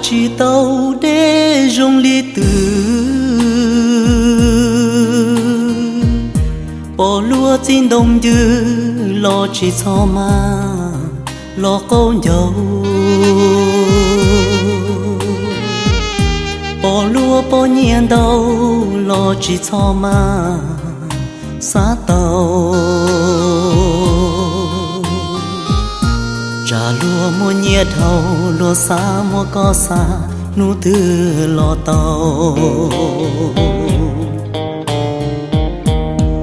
Tsis tau deb zoo li twm, pom luag txij ntoo ncw los tsis txhob maj los qaub ncaug. Pom luag poj niam ntau los tsis txhob maj xav tau. Tsam luag muaj nyiaj dhau, luag xav muaj koj xav, hnub twg los tau.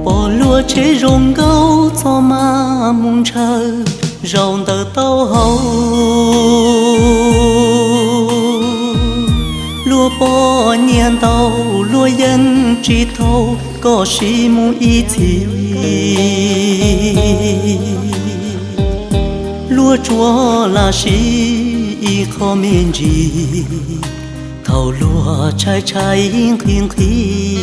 Pom luag tsheb zoo nkauj, txhob maj mus ntshaw zaum ntawm taub hau. Luag poj niam ntau, luag yeej tsis thaub, koj sim mus ib txhis. Luag tsuas lam siv ib qho me ntsis, thaum luag tshaib tshaib nqhis nqhis,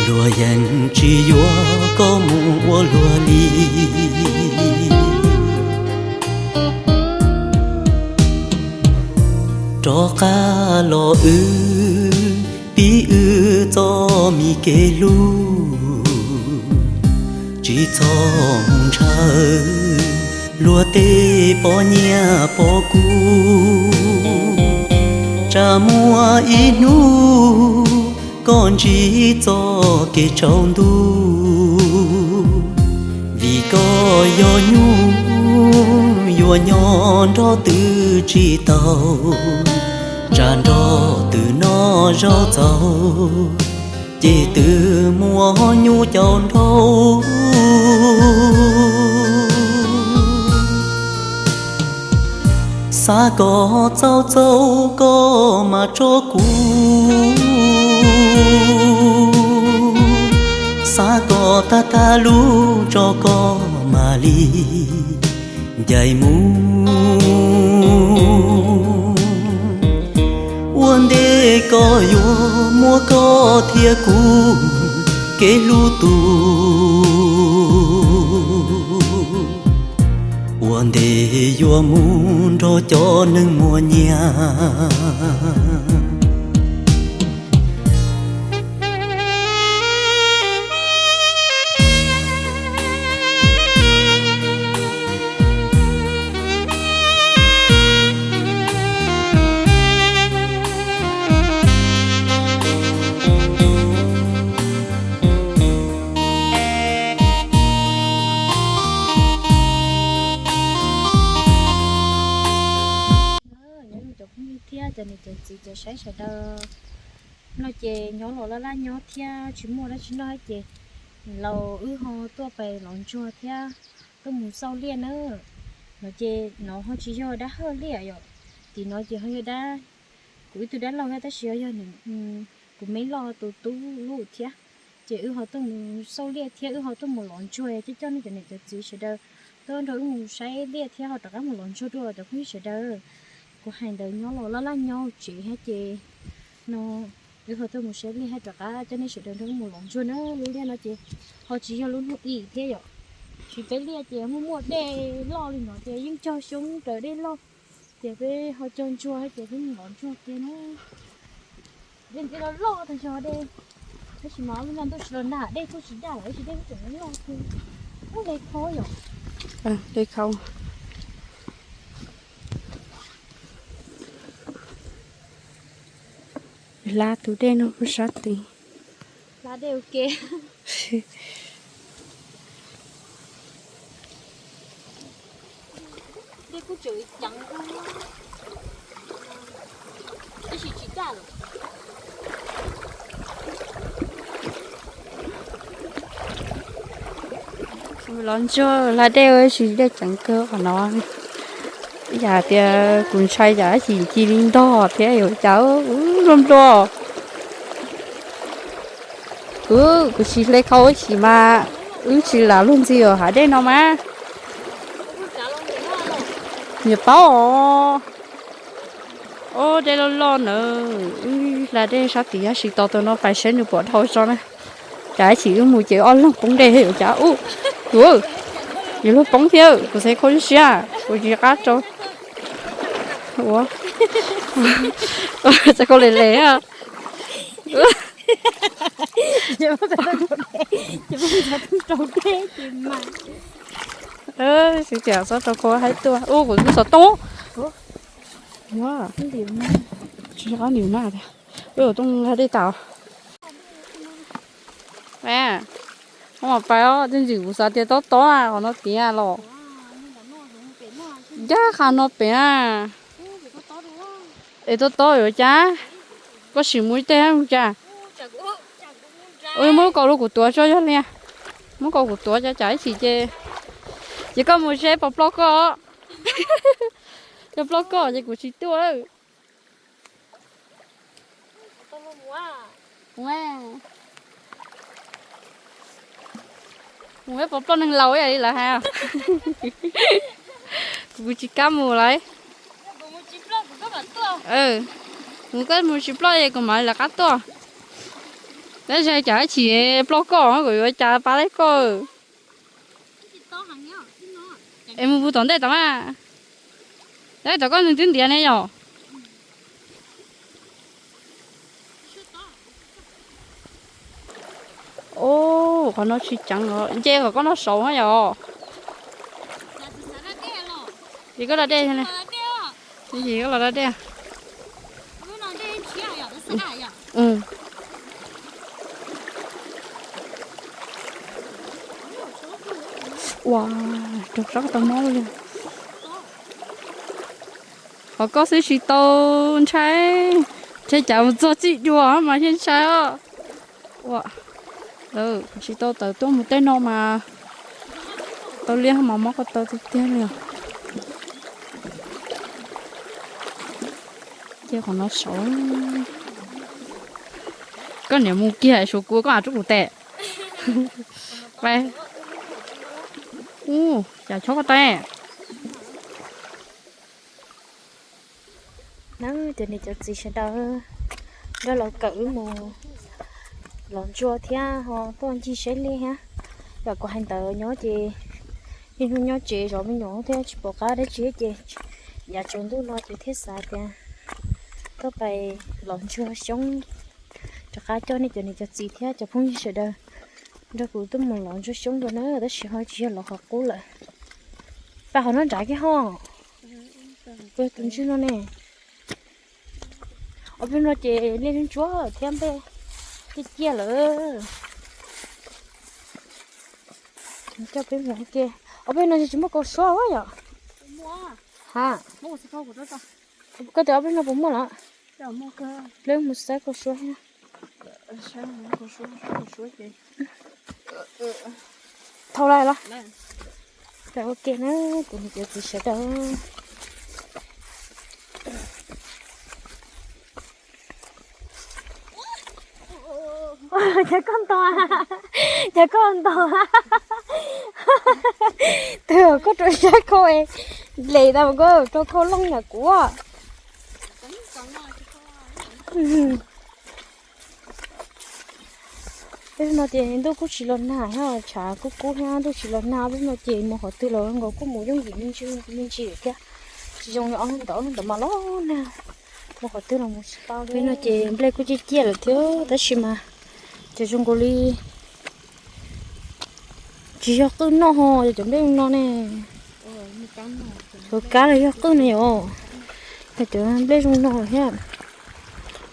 luag yeej tsis yuav koj mus ua luag li. Rov qab los wb pib wb txoj me kev hlub, tsis txhob mus ntshaw luag tej poj niam poj kub. Tsam muaj ib hnub koj ntsib txoj kev tsaus ntuj, vim koj yog nyuj yuav nyob nrog twm tsis tau, tsam nrog twm noj zaub txaus, ces twm muab nyuj caum nraug. Xav kom txaus txaus koj mam tso kuv, xav kom tag tag lub tso koj mam li ncaim mus. Ua ntej koj yuav muab koj thiab kuv kev hlub tu, ua ntej yuav mus nrog cov neeg muaj nyiaj. Nyob zoo cov phooj ywg thiab cov niam cov txiv cov saib sawv daws. No ces nyob los laj laj nyob thiab tsis muaj dab tsi noj ces los wb ho tuaj pem lov ntsuag thiab tuaj mus xauj liaj na. No ces no ho tsis yog dab hawj liaj yom, tim no ces ho yog dab, kuv ib tug dab laug thiab tab sis ho yog kuv me loj tus tub lub thiab. Ces wb ho tuaj mus xauj liaj thiab wb ho tuaj mus lov ntsuag coj coj nej cov niam cov txiv sawv daws tuaj nrog wb mus saib liaj thiab ho rov qab mus lov ntsuag dua cov phooj ywg sawv daws. Kuv hais ntawd nyob los laj laj nyob tsev thiab ces no wb ho tuaj mus saib liaj thiab rov qab coj nej sawv daws nrog wb mus lov ntsuag na. Lub liaj no ces ho tsis yog lub hnub ib thiab yom, tsis peb liaj ces muaj muaj dej loj li no ces yeej cog xyoob raws dej loj. Ces peb ho cog ntsuag ces peb mus lov ntsuag kiag na. Dej nti los loj tag zog dej, tab sis mas lub ntuj tsis los nag dej kuj tsis daj lawm tab sis dej kuj tseem loj thiab. Ub, dej khaub yom. Dej khaub. Hla tus dej no sab tid. Hla dej ua ke. Dej kuj tseem ceev, tab sis tsis daj lawm. Lov ntsuag hla dej tab sis dej ceev kawg qhov no. Yam tias kuv ntshai yam ib chim ci li ntog thiab yuav cas ub nplua nplua. Kuv, kuv tsis hle khau ib chim mas wb tsis lam luag ntxhi os hav dej no mas. Nyias paub os. Ob, dej loj loj na, wb hla dej sab tid tab sis tos tus no pais saib nws puas dhau tso na. Cas ib chim wb mus ces ob leeg poob dej yuav cas ub. Ua, Yuav luag poob thiab, kuv xav kho siab, kuv tsis qab rau. Ua, txav kho le le. Xwb tias txhob rau kho haib tuaj. Ua kuv xov tooj. Tsis qab ntim mas tiag. Ua tooj nqa dej tas. Ua mas pais os, tej ntxim kuv xav tias tob tob qhov no tiav los. Ncaj qha no pem na. Es tob tob yuav cas, koj sim mus ib teg mus cas. Ua muab kaus rau kuv tuav tso yog li. Muab kaus kuv tuav cas ib chim ces, ces koj mus seb puas ploj koj. Yog ploj koj ces kuv tsis tuaj. Mus puas ploj neeg laus ib yam li lawv hais. Kuv tsis kam mus lawm. Mus koj mus tsis ploj es kuv mam li lawv qab tuaj. Tab sis cas ib chim ploj koj kuv yuav cas pab teb koj. Es mus puag tom ntej tod mas. Tab tom koj nws twb ntiav ne yom. Ub, qhov no tsis ceev os, nce kom koj noj saud yom. Ces koj da dej ne. Ces koj los da dej. Ua, rau sab tau mob li. Qhov koj xwb tsis tau ntshai, ntshai cas mus txog txij dua mas thiaj ntshai os. Ua, kuv tsis tau tawm tuaj mus tej no mas tau liab mas mob ko taw tiag tiag li os. Ces qhov no saud. Koj niam mus kiag suav kuv koj mam rub kuv tes. Ua, cas chob ko taw. Cov niam cov txiv sawv daws, nrog los kawm wb mus lov ntsuag thiab ho tuaj ncig saib liaj thiab. Yam kuv hais ntawd nyob ces niaj hnub nyob tsev zov me nyuam thiab tsis pom qab dab tsi ces yav tsaus ntuj no ces thiaj xav tias tuaj pais lov ntsuag xyoob. Rov qab coj nej cov niam cov txiv thiab cov phooj ywg sawv daws nrog kuv tuaj mus lov ntsuag xyoob dua na, tab sis ho tsis yog lov qhov qub lawm. Pab qhov no nrad kiag ho. Tus ntswg no ne. Ob peb no ces liaj ntsuab thiab nplej ciaj ciaj lawm. Coj peb mus ke. Ob peb no tsis muaj kaus suab yom? Ha, koj tias ob peb no puas muaj lawm? Peb mus saib kaus suab thiab. Thau lawm los? Ua ke na, kuv niam cov txiv sawv daws. Cas koj ntaus, cas koj ntaus. Twb koj rau sab khau es ntes tau koj rau khau looj yam kuv. Peb no ces ntuj kuj tsis los nag thiab, tshav kub kub thiab ntuj tsis los nag, peb no ces mus qhov twg los nkaus kuj mus yooj yim me ntsis me ntsis thiab. Tsis zoo li ob hnub ntawd, ob hnub ntawd mas los nag, mus qhov twg los mus tsis tau li. Peb no ces nplej kuj ciaj ciaj lawm thiab tab sis mas cov zoo nkaus li tsis yog qwj noj ho, yog cov nplej zoo no ne. Cov kab los yog qwj ne yom, yog cov nplej zoo no thiab.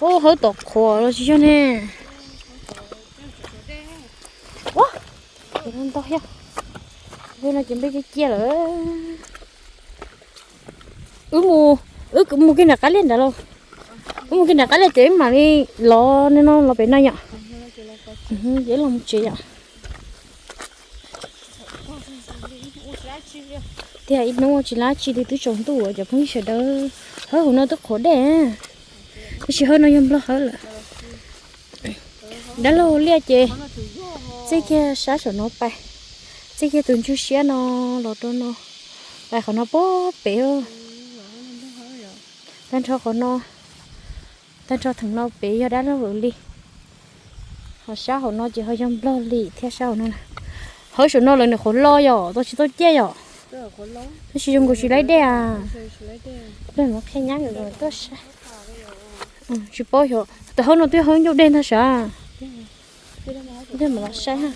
Ub, hawb tom qhuav los tsis yog ne. Ua, ntau thiab. Peb no ces nplej ciaj ciaj lawm. Wb mus, wb mus kiag nram qab liaj nrad los. Wb mus kiag nram qab liaj ces wb mam li los no los pem no yom. Ces wb los mus tsev yom. Tiag, ib hnub tsis lab tsi li, twb tsaus ntuj cov phooj ywg sawv daws. Hawb hauv no twb qhuav dej, tab sis hawb no yog nplog hawb lawm. Dab laug liaj ces txij kiag sab saum no pais, txij kiag tus ntsuj siab no los rau no, pais qhov no puag pem. Tag nrho qhov no, tag nrho theem no pem yog dab laug li. Ho sab hauv no ces ho yog nplog li thiab sab hauv no na. Hauv saum no lawv nws qhuav lo yom, tau tsis tau ciaj yom. Tab sis zoo nkaus tsis laib dej a. Peb mus qhia nyab nkawd tuaj saib. Tsis paub xyov tau hauv no twb hauv ncauj dej ntag sav. Mus los saib,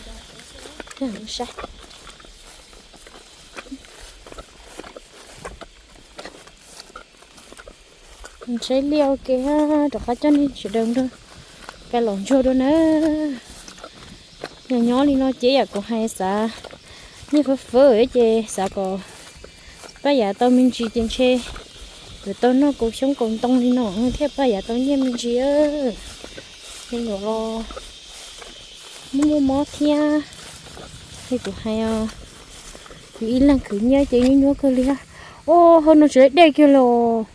saib. Saib liaj ua ke, rov qab coj nej sawv daws nrog peb los ntsuag dua na. Nyob nyob li no ces yam kuv hais xav nyiaj fawb fawb ces xav kom paj yav tau me ntsis ces ntshe yuav tau noj kaus xyoob kaus ntoo li no thiaj paj yav tau nyiaj me ntsis. Ces yuav los muaj muaj mob thiab. Li kuv hais, yus ib leeg khwv nyiaj ces nyuaj nyuaj kawg li. Ua hauv no tsis laib dej kiag los.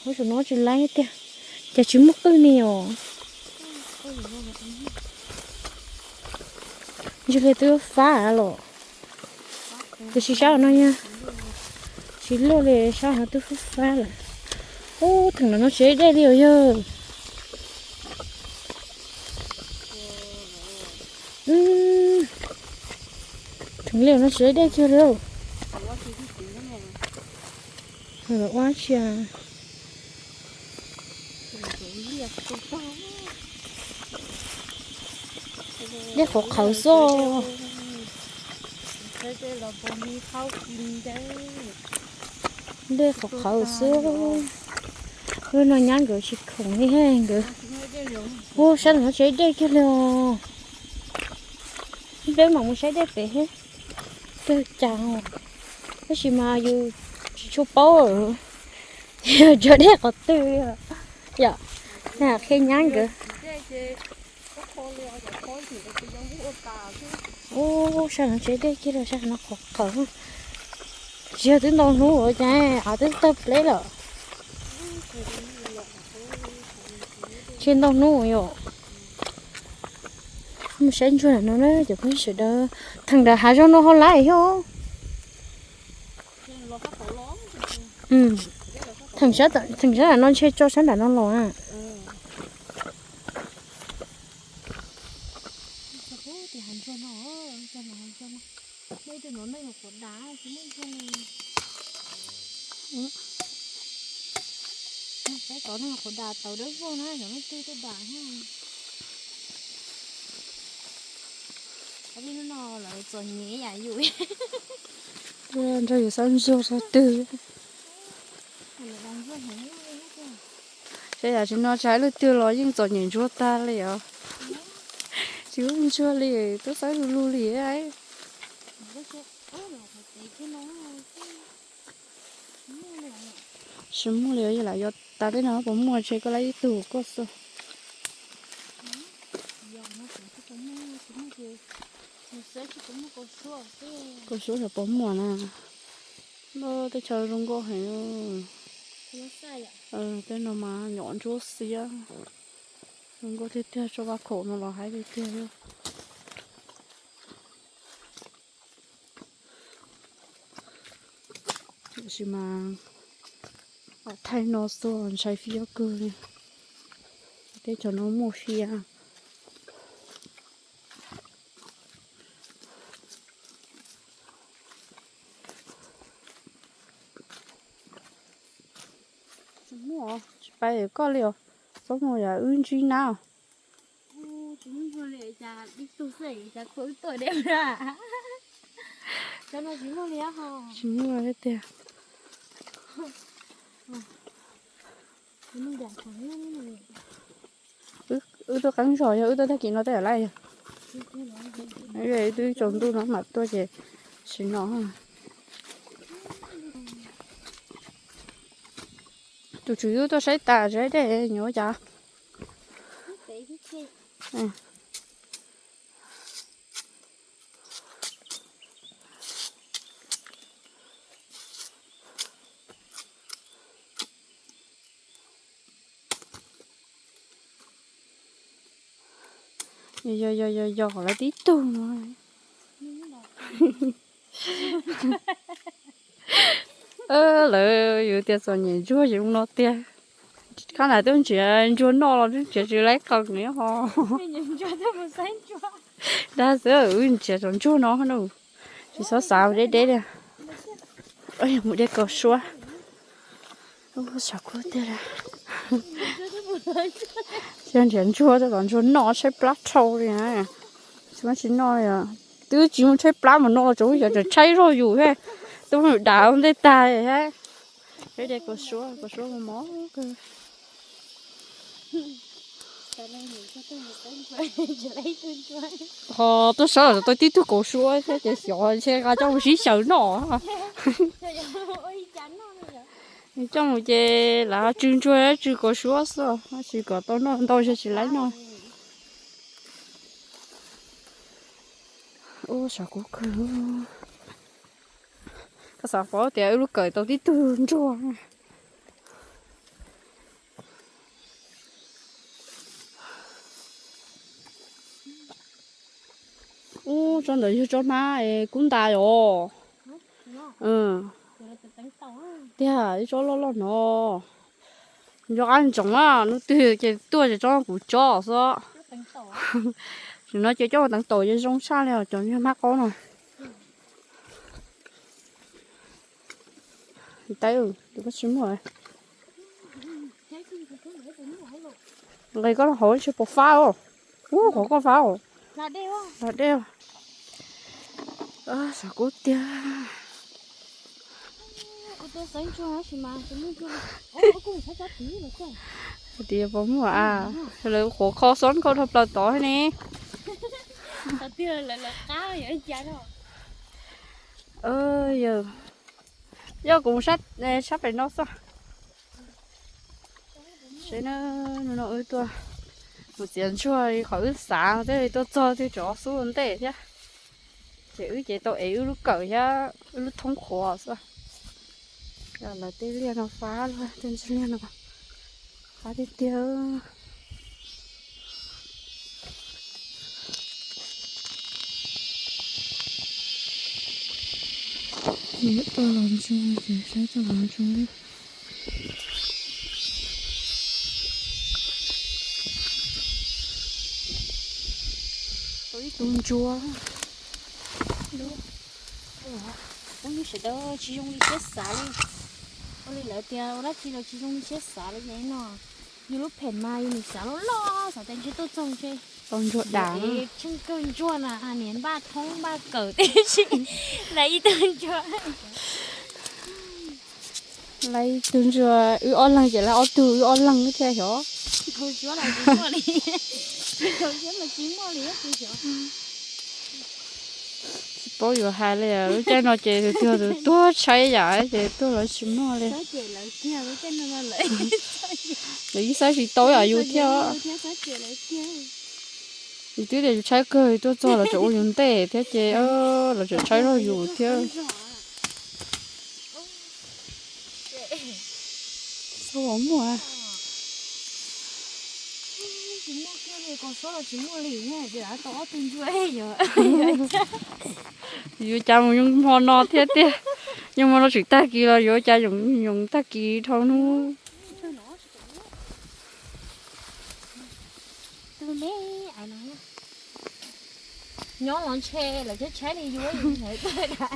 Hauv saum no tsis laib tiag, cas tsis muaj qwj ni os. Ntsis li twb fab los, tiam sis sab no yog tsis luaj li, sab no twb fab fab lawm. Ub, theem no tsis laib dej li os yog. Theem li no tsis laib dej kiag li. Ua tsi? Dej qhuav qhawv xwb. Dej qhuav qhawv xwb. Lub no nyab nkawd tsis khoom li nkawd. Ub, sab no tsis laib dej kiag li os. Peb mam mus saib dej pem thiab. Twg cas, tab sis mas yus tsis tshua paub, yog dej qhov twg li. Yom, qhia nyab nkawd. Ub, sab no tsis laib dej kiag li, sab no qhuav qhawv. Tsis yog twb ntau hnub ua cas av twb tawg pleb lawm. Tsis ntau hnub yom. Mus saib ntsuag no na cov phooj ywg sawv daws. Theem ntawm hav zoov no ho laib thiab. Theem sab, theem sab nram no ntshe tso sab nram no los na. Saib tod no qhuav das tau dawb vog na, yog leej twg tuaj das thiab. Hnub no lawv txom nyem yam yus. Nrog yus xab ntsuag tag twg. Saib yam tsis no tsis hais leej twg los yeej txom nyem ntsuag tag li os. Tsis ua ntsuag li, tub xawb lug lug li. Tsis muaj li, lam yuav tas teb no puas muaj, ntshe koj lab ib tug koj xwb. Kaus suab xyov puas muaj na. Tej chaw zoo nkauj heev. Tej no mas nyom ntsuab xiab. Zoo nkauj tiag tiag, tso vaj khaum no los haib tiag tiag li. Tiam sis mas thaij no xwb ntshai fiab kawg li. Teb chaws no muaj fiab. Tsis muaj, tsis pais koj li os. Txhob muaj yam wb ntsib nab. Tsis muaj li, cas ib tug xwb cas khuav wb tuaj deb na. Cov no tsis muaj li ho. Tsis muaj li tiag. Wb tuaj qeeb zog, yog wb tuaj tag kis no tej zaum laib yog. Wb twb tsaus ntuj no mam tuaj ces sim no. Tus tswv wb tuaj saib tas saib dej nyuam ua cas. Yog yog yog yog, lawv tib tug no. Lawv yus tias txom nyem ntsuag yus no tiag. Qab ntawd twb nrhiav ntsuag noj los twb nrhiav tsis laib qee li ho. Dag xwb, wb nrhiav cov ntsuag no no. Tsis txhob xav deb deb li. Mus de kaus suab. Saum kub tiag li. Thiaj nrhiav ntsuag, cov ntsuag noj tshaib plab dhau li na. Tsis muaj tsis noj li. Twb tsis muaj tshaib plab mas noj los tseem tshaib zog yus thiab. Twb muaj yus dav ntej tag thiab. Peb de kaus suab, kaus suab mos mos kawg. Ho tuaj sawv los tau tib tug kaus suab thiab ces xyov ntshe nqa coj mus sib xyaw noj. Coj mus ces lawv tsw ntsuag tsw kaus suab xwb, tab sis kom tau noj ntau zog tsis laib noj. Ua sav kub kawg. Koj xav paub tias wb lub kawm tau tib tug ntsuag. Ub, tsob ntawd yog tsob hnab kub ntas os. Tiag, ib tsob loj loj no. Nco qab ntsoov na, hnub twg ces tuaj ces tsob kuv tsob xwb. Nim no ces coj mus teev taum ces zoo tshaj li os cov niag hnab qaub no. Tais, koj tsis muaj. Nqis koj hauv tsis pom fab os. Ub, qhov koj fab os. Los dej. Sav kub tiag. Tim pom muaj a, lawv qhuav kho xob nkauj dhau plaws tod ne. Yog, yog kuv mus sab pem no xwb. Seb na, no wb tuaj mus txiav ntsuag li qhov wb xav, twb tuaj txog twb tov xub ua ntej thiab. Ces wb ces tau ev wb lub kawm thiab wb lub thoob qhuav xwb. Lawv tej liaj no fab luaj, tej ntsis liaj no fab tiag tiag. Tuaj los ntsuag ces saib tuaj los ntsuag li. Ib tug ntsuag. Ub, sawv daws, tsis zoo li siab xav li. Ua li lawv tias ua dab tsi los tsis zoo li siab xav li no. Yus lub phem mas yus nim xav loj loj, xav tias ntshe tuaj txog ntshe tau ntsuag dam, tsheej kawg ntsuag na, niam npaj thoob npaj kawm tib si, lawv ib tug ntsuag. Lawv ib tug ntsuag, wb ob leeg ces lawv ob tug, wb ob leeg thiaj xyov. Tsis paub yuav hais li, lub caij no ces tus twg tus tuag tshaib yam ces tuaj lawv tsis muaj li. Lawv ib xaib tsis tau yam yus thiab. Yus twb tias yus tshaib kawg, tuaj txog lawv tseem ua yus ntej thiab ces lawv tseem tshaib zog yus thiab. Xav muaj. Yus cas mus yoo hmo no thiab tiag, yoo hmo no tseem tag kis los yuav cas yoo yoo tag kis dhau hnub. Nyob los ntshe lawv tshaib tshaib li yuav.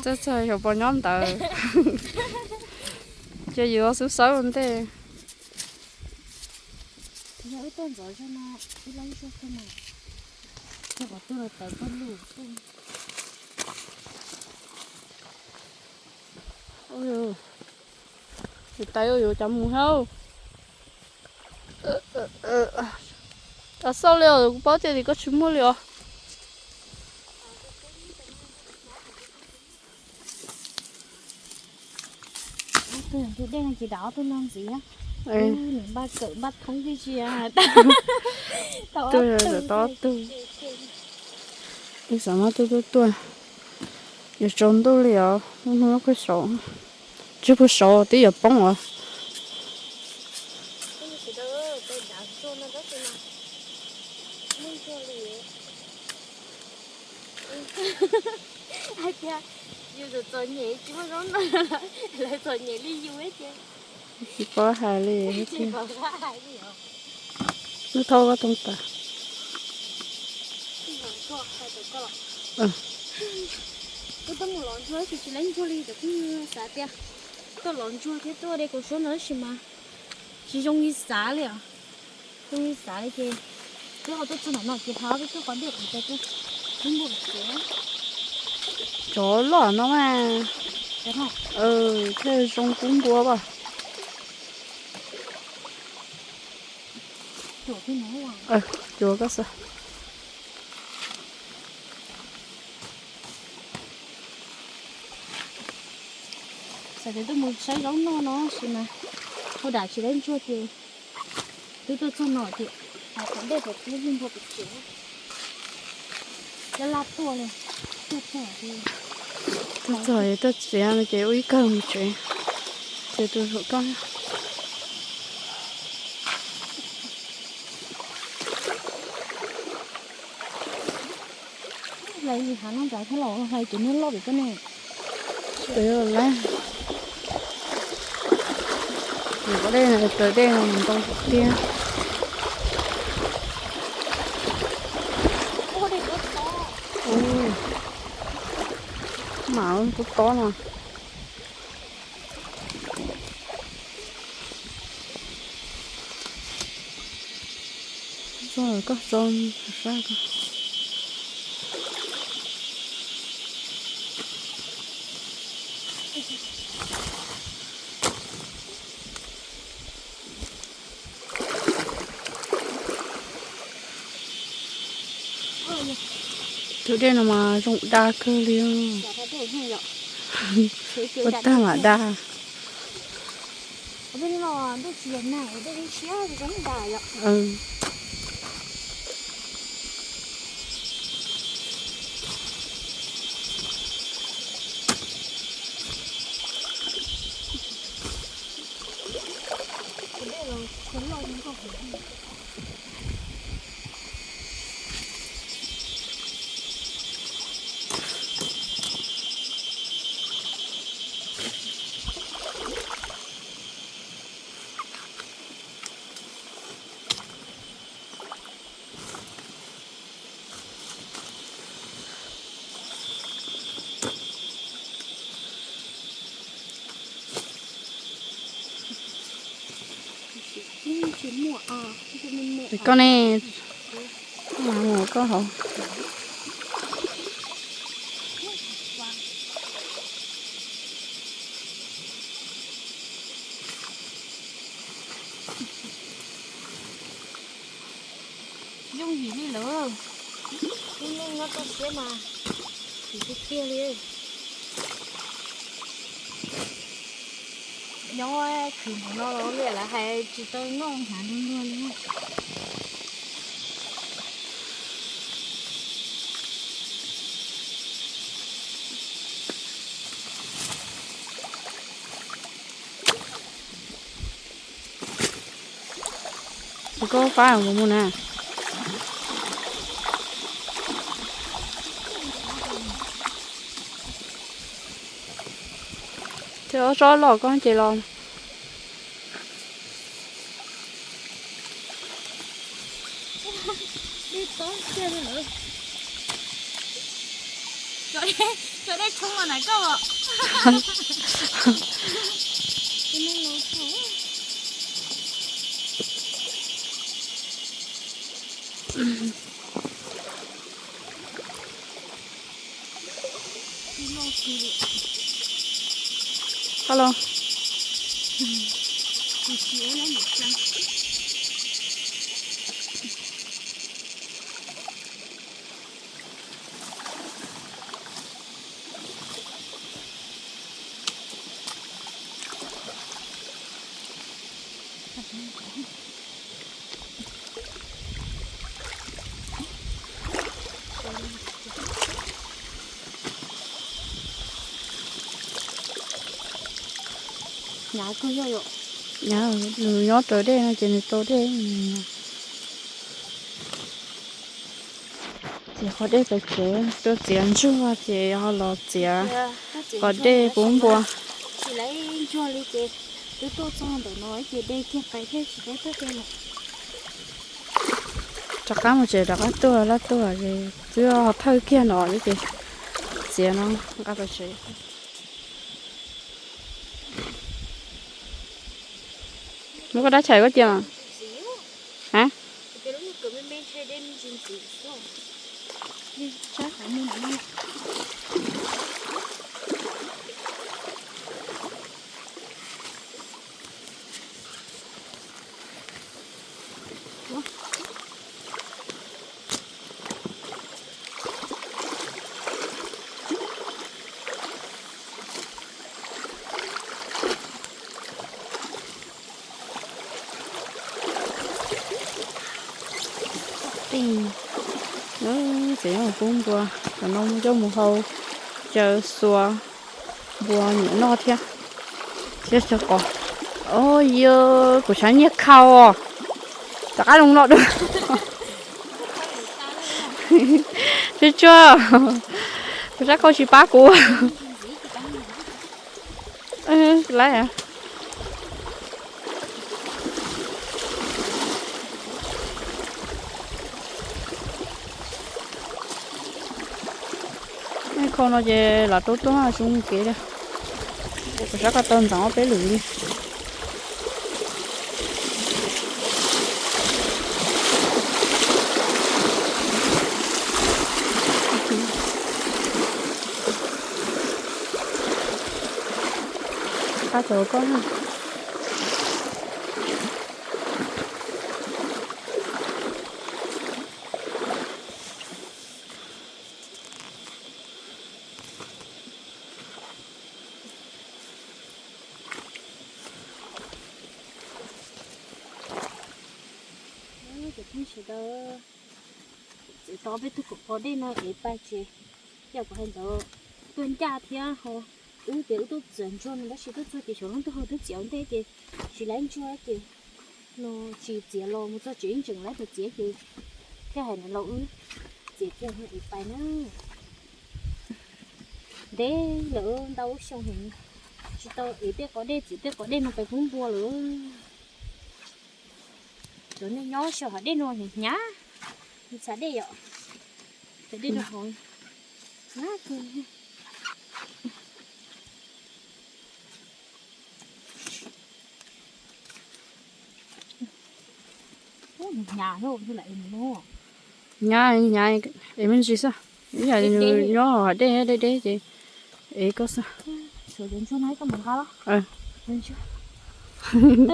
Txog xyov puas nyob ntawd. Ces yus xub xawb ua ntej. Yog wb tuaj ntxov zog no, wb laib zog kawg mas, yog kom tuaj los tawv koj lus. Tus tais yuav cov mus hauj. Cas xauj li os, kuv paub tias koj tsis muaj li os. Tus dej no ces dam ob tug no ntxiv, npaj kawm npaj thoob tib si. Tus tau ob tug. Ib xav mas tuaj tuaj tuaj, yuav tsaus ntuj li os, hnub hnub kawg saud, tsis pub saud twb yuav poob os. Hais tias yus txom txom nyem tsis muaj zaub noj, lawv txom nyem li yus ces. Tsis paub hais li tiag. Nub thauj koj toog tas. Kuv tuaj mus lov ntsuag tab sis tsis lab ntsuag li, kuv xav tias tuaj lov ntsuag thiab tuaj de kaus suab no tab sis mas tsis zoo li xav li os. Zoo li xav li ces twb ho tuaj txog ntawm no ces thov peb tuaj qhov dej qhov cos tuaj. Cov loj no mas, thiaj zoo kub npua as. Cuag koj xwb. Xav tias tuaj mus saib zaub noj no tab sis mas ua dam tsis lab ntsuag ces twb tuaj txog no ces hais qhov dej pem pub ib npua pem tsev. Laj laj tuaj li, tuaj txog tuaj txiav no ces ua ib kawg mus tsev. Ces tus zaum koj Hlais li hav no nrad thiab los hlais cov niag loj pem koj ne. Lawv, tus dej no raws dej no mus ntau tiag. Mam kub tob no. Tso koj tso sab koj. Tus dej no mas zoo daj kawg li. Ua tag mam daj. Koj ne, koj hauv. Tsis yooj yim li lawm. Lub neej nyob toj siab mas tsis tiag tiag li. Nyob khwv npaum no los liam lawv hais tsis tau noj hnav luag luag li. Koj fab kuv mus na. Ces ob tsob loj koj ces los. Tso dej tshoob los ntawm koj os. Hello. Nws nyob raws dej no ces nws tau dej. Txiav qhov dej pem tsev, tuaj txiav ntsuag ces ho los txiav qhov dej puv npua. Tsis lab ntsuag li ces Twb tuaj txog ntawm no ces de kiag qais thiab tsis peb tuaj kiag lawm. Rov qab mus tsev rov qab tuaj laj tuaj es twb ho thawj kiag no ces txiav no nqa pais tsev. Muab koj dab tshais koj cia mas. Ha? Tseem nyob pub npua, tam no coj mus hau caw xua npua nyiam noj thiab. Thiab xyov qos, o, yog kuv tshav nyiaj khau os. Rov qab zoo no dua. Tsuag tsuag, kuv sab qau tsis pab kuv. Lawm. Khau no ces los rau tuaj tsis muaj kev li. Kuv sab qau tau ntxeev ob peb lwm li. Qab tau koj na. Cov phooj ywg sawv daws, txiav tau peb tug kaum pos dej no ev pais tsev. Yog kuv hais ntawd tuaj ncaj thiab ho, wb tias wb tuaj txiav ntsuag no tab sis tuaj txog ces xyov leej twg ho twb txiav ua ntej ces tsis laib ntsuag ces no tsis txiav los mus txog tsev ib tseem laib tus txiav ces thiaj hais niam laus wb txiav kiag no ev pais na. Ntev lawm ntau lub xyoo heev tsis tau ev tej qos dej, txiav tej qos dej no pais pub npua lawm. Cov nej nyob saum hav dej no hnyav hnyav, txhav dej yom, txhav dej rau hauv hnyav kawg. Hnyav hnyav, es me ntsis xwb, ib yam nyob hav dej deb deb ces es koj xwb. Tuaj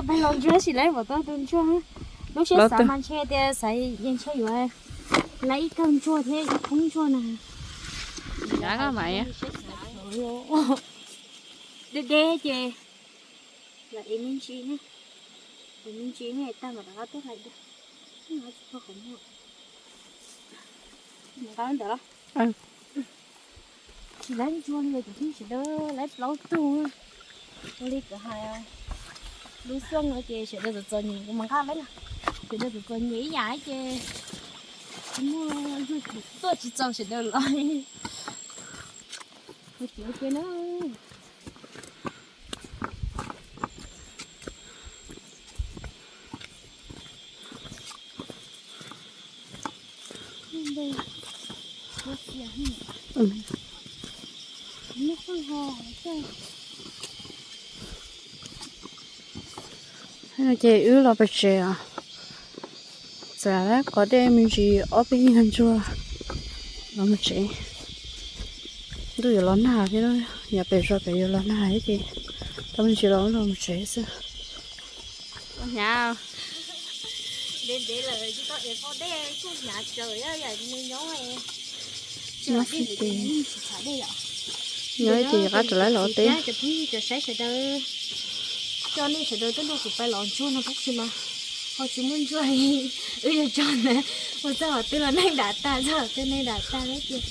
pem los ntsuag tab sis lawv pom tau tus ntsuag. Lub siab xav mas ntshe tias xav ntshe yuav lawv ib kawm ntsuag thiab ib khoob ntsuag na. Deb deb ces lawv ev me ntsis ne, ev me ntsis ne tag mam rov qab tuaj hlais dua. Nqa ntawm los. Tsis laib ntsuag li cov phooj ywg sawv daws, laib plaub tug. Ua li kuv hais, lub xyoo no ces sawv daws txom txom nyem, kuv mas nqa laib los, sawv daws txom txom nyem ib yam ces tsis muaj, tuaj tsis txaus sawv daws los. Ua ciav ua ciav na. Ces wb los pem tsev os. Txav qos dej me ntsis ob peb yag ntsuag los mus tsev. Ntuj yuav los nag thiab, yog pem zos pem yuav los nag thiab ces tau me ntsis los los mus tsev xwb. Hnyav. Ntev ntev lawm tsis tau ev qos dej, kuj hnyav tsawv yam nyob. Nyob xwb ces, nyob ib ces qab rov lawv los teb. Cov phooj ywg cov saib sawv daws, coj nej sawv daws tuaj nrog kuv pais los ntsuag no tab sis mas ho tsis muaj ntsuag li. Wb yuav tso ntawd mus txog qhov twg los neeg dam tag, txog qhov twg neeg dam tag thiab ces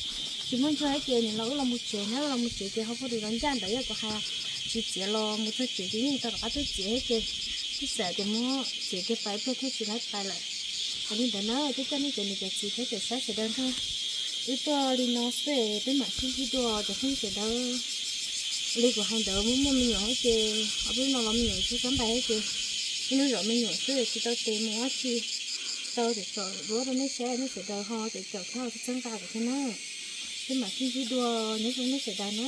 tsis muaj ntsuag thiab ces nim no wb los mus tsev na, los mus tsev ces ho phooj ywg los ncaj ntawd yog kuv hais tsis txiav los mus txog tsev ces yeej tau rov qab tuaj txiav thiab ces twb xav tias muab txiav kiag pais ib pliag thiaj tsis laib pais lawm. Ua li ntawd na, twb coj nej cov niam cov txiv thiab cov saib sawv daws nrog wb tuaj li no xwb, peb mam sib ntsib dua cov phooj ywg sawv daws. Li kuv hais ntawd, muaj muaj me nyuam ces ob peb hnub no los me nyuam txhawb nqaij ces ib hnub zov me nyuam xwb tsis tau tes mus dab tsi. Tau txawm tsom duab rau nej saib, nej sawv daws ho caum caum thiab txhawb nqa kuv thiab na. Peb mam sib ntsib dua, nyob zoo nej sawv daws na.